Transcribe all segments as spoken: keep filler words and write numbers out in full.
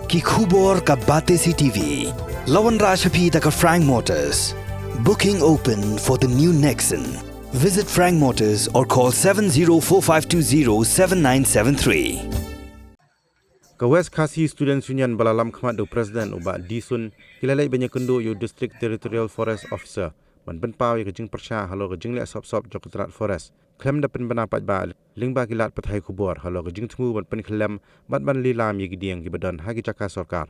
Ki khubor ka Batesi T V. La wanrah sha phi da ka Frank Motors. Booking open for the new Nexon. Visit Frank Motors or call seven zero four five two zero seven nine seven three. Ka West Khasi Students Union ba la lam khmat da u President u Bah D. Sun, ki la leit ban ïakynduh ïa u District Territorial Forest Officer ban pynpaw ïa ka jingpyrshah halor ka jingleh sop sop jong ka tnat forest, khlem da pynbna paidbah lyngba ki lad pathai khubor halor ka jingthmu ban pynkhyllem bad ban lilam ïa ki dieng kiba don ha ki jaka sorkar.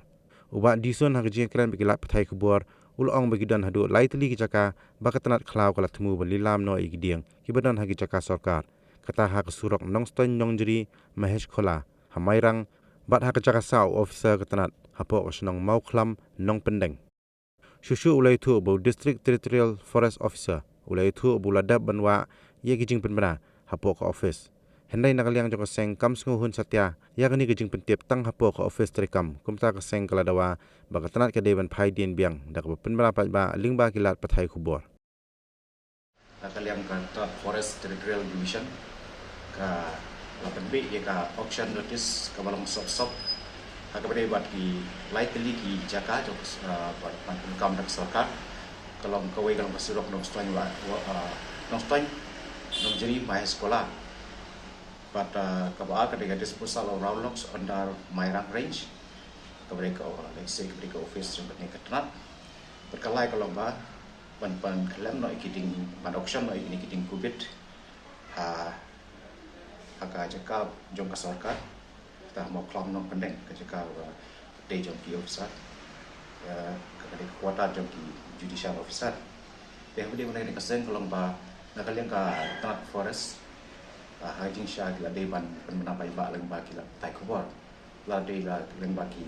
U Bah D. Sun, ha ka jingïakren bad ki lad pathai khubor, u la ong ba ki don haduh lai tylli ki jaka ba ka tnat khlaw ka la thmu ban lilam noh ïa ki dieng kiba don ha ki jaka sorkar, kata ha ka surok Nongstoiñ Nongjri Maheshkhola ha Mairang, bad ha ka jaka saw u officer ka tnat hapoh ka shnong Mawkhlam Nongpyndeng. Shuh shuh u la ïathuh ba u District Territorial Forest Officer u la ïathuh ba u la dep ban wah ïa ki jingpynbna hapoh ka office. Hynrei na ka liang jong ka seng kam sngewhun satia ïa kane ka jingpyntip tang hapoh ka office treikam, kumta ka seng ka la dawa ba ka tnat ka dei ban phai dien biang da kaba pynbna paidbah lyngba ki lad pathai khubor. Na ka liang ka tnat Forest Territorial Division ka la pynbeit ïa ka auction notice kaba long sop sop ha kaba dei bad ki lai tylli ki jaka jong, ah, bad ban pyndonkam da ka sorkar. Ka long kawei ka long ka surok Nongstoiñ wa, wa, ah, Nongstoiñ Nongjri Maheshkhola. Bad, ah, kaba ar ka dei ka disposal of round logs under Mairang Range. Kaba dei ka, oh, let's say, kaba dei ka office jong kane ka tnat. Bad ka lai ka long ba ban, ban khyllem noh ïa ki dieng, ban auction noh ïa kine ki dieng kubit ha, ha ka jaka jong ka sorkar, kata ha Mawkhlam Nongpyndeng, ka jaka ba dei jong ki officer, eh, kaba dei ka quarter jong ki judicial officer. Te ha kaba dei ban ïa kane ka seng ka long ba na ka liang ka tnat forest, ah, ha ka jingshisha ki la dei ban pynbna paidbah lyngba ki lad pathai khubor, la dei la lyngba ki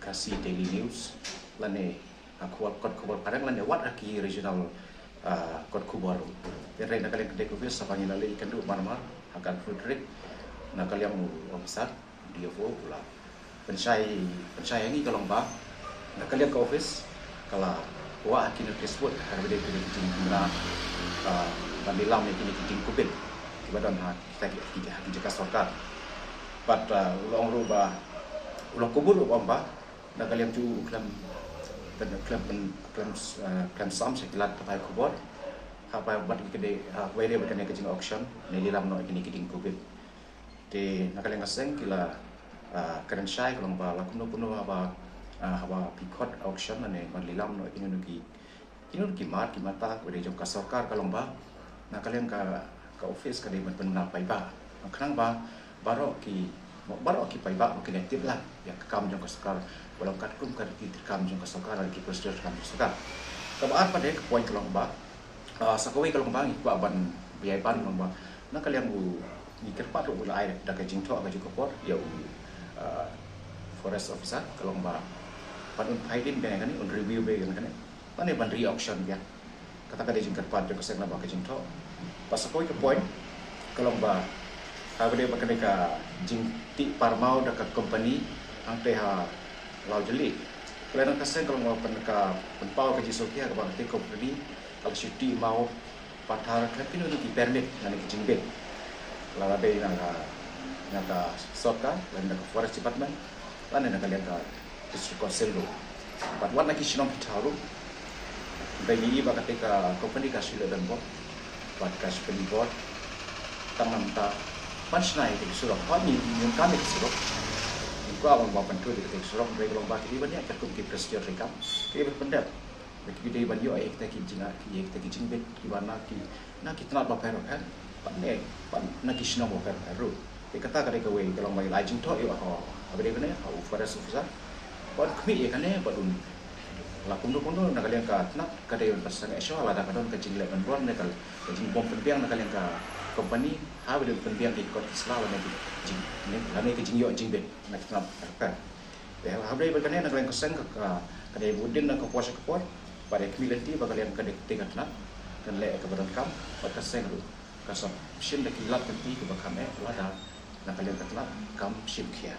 Khasi Daily News lane ha khubor, kot khubor phareng lane wat ha ki regional, ah, kot khubor. Hynrei na ka liang ka dei ka office, haba ngi la leit ïakynduh mar mar ha ka Frederick, na ka liang u officer D F O u la pynshai, pynshai ïa ngi ka long ba na ka liang ka office ka la wah ha ki notice board ha kaba dei ka dei ka jingpynbna, ah, ban lilam ïa kine ki dieng kubit kiba don ha kita ki, ki, ki jaka sorkar. Bad, ah, u la ong ruh ba, u la kubur ruh ba, ong ba na ka liang jong u khlem, khlem, khlem, khlem, ah, khlem sam sha ki lad pathai khubor ha kaba dei, ha kaba dei bad kane ka jing auction ne lilam noh ïa kine ki dieng kubit. Te na ka liang ka seng ki la, ah, kren shai ka long ba la kumno kumno haba, ah, haba phi khot auction lane ban lilam noh ïa kino kino ki, kino kino ki mat ki mata kaba dei jong ka sorkar ka long ba na ka liang ka, ka office ka dei ban pynbna paidbah. Khnang ba baroh ki, baroh ki paidbah ba kin ïa tip lah ïa ka kam jong ka sorkar, ba long katkum ka riti treikam jong ka sorkar lane ki procedure treikam jong ka sorkar. Kaba ar pat de ka point ka long ba, ah, sa kawei ka long ba ngi kwah ban bïai ban long ba na ka liang u, ngi kyrpad ruh u la ai da ka jingthoh ka jong ka por ïa u, ah, forest officer ka long ba ban un phai dien biang ïa kane, un review biang ïa kane, lane ban re-auction biang. Kata ka dei jingkyrpad jong ka seng lyngba ka jingthoh. Bad sa kawei ka point ka long ba ha kaba dei bad kane ka jingtih parmaw da ka company hangtei ha Lawjali, ka la ong ka seng ka long ba pyn, ka pynpaw ka jingsngewkhia kaba kata ka company ka la shu tih maw pathar khlem kino kino ki permit lane ki jingbit. Lada dei na ka, na ka sorkar lane na ka forest department lane na ka liang ka district council ruh. Bad wat na ki shnong ki thaw ruh, ba ngi i ba kata ka company ka shu leh donbor bad ka shu pynbor tang namar ban shna ïa ka surok. Wat ngi, ngi kam ïa ka surok, ngi kwah ban, ban pynthut ïa ka surok, hynrei ka long ba ki dei ban ïa katkum ki procedure treikam, ki dei ban pyndep. Ba ki dei ban ïoh ïa kita ki jing, ïa kita ki jingbit kiba na ki, na ki tnat bapher bapher, bad ne, bad na ki shnong bapher bapher ruh. Te kata ka dei kawei ka long ba ngi la ai jingthoh ïa u, ha, ha ba dei kane, ha u forest officer, ban khmih ïa kane, bad un, la kumno kumno na ka liang ka tnat ka dei ban pynsangeh shuwa lada ka don ka jingleh donbor ne ka, ka jingbym pynbiang na ka liang ka company ha ba dei pynbiang ki kot ki sla lane ki jing, ne, lane ki jingïoh jingbit na ki tnat bapher bapher. Te ha kaba dei bad kane na ka liang ka seng ka, ka, ka dei bud dien na ka por sha ka por, bad ïa khmih lynti ba ka liang ka dei ka tnat kan leh ïa kaba donkam bad ka seng ruh ka sap shim da ki lad lynti kiba kham eh lada na ka liang ka tnat kam shim khia.